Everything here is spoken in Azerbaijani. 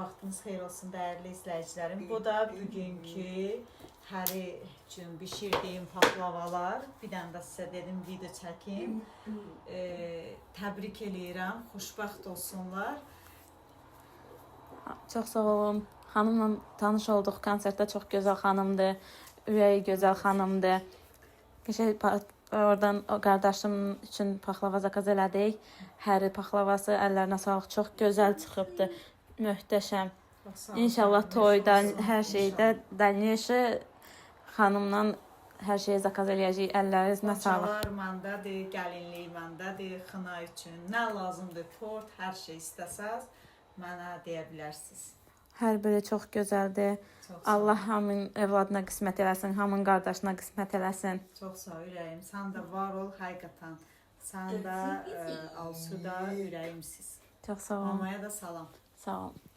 Hər vaxtınız xeyir olsun, dəyərli izləyicilərim. Bu da bugünkü Həri üçün bişirdiyim paxlavalar. Bir dənə də sizə dedim video çəkim. Təbrik eləyirəm. Xoşbəxt olsunlar. Çox sağ olun. Xanımla tanış olduq konsertdə. Çox gözəl xanımdır. Ürəyi gözəl xanımdır. Qəşəng oradan o qardaşım üçün paxlava zakaz elədik. Həri paxlavası, əllərinə sağlıq, çox gözəl çıxıbdı. Möhtəşəm. Çox sağ olun. İnşallah toyda, Olsun. hər şeydə дальнейший xanımla hər şeyi zakaz eləyəcəyik. Əllərinizə sağlıq. Qocalar məndədir, gəlinlik məndədir, xına üçün nə lazımdır, tort, hər şey istəsəz mənə deyə bilərsiniz. Hər biri çox gözəldir. Çox sağ ol. Allah hamının övladına qismət eləsin, hamının qardaşına qismət eləsin. Çox sağ ol ürəyim. Sən də var ol həqiqətən. Sən də Alsu da ürəyimsiz. Çox sağ olun. Mamaya da salam. Sağ olun.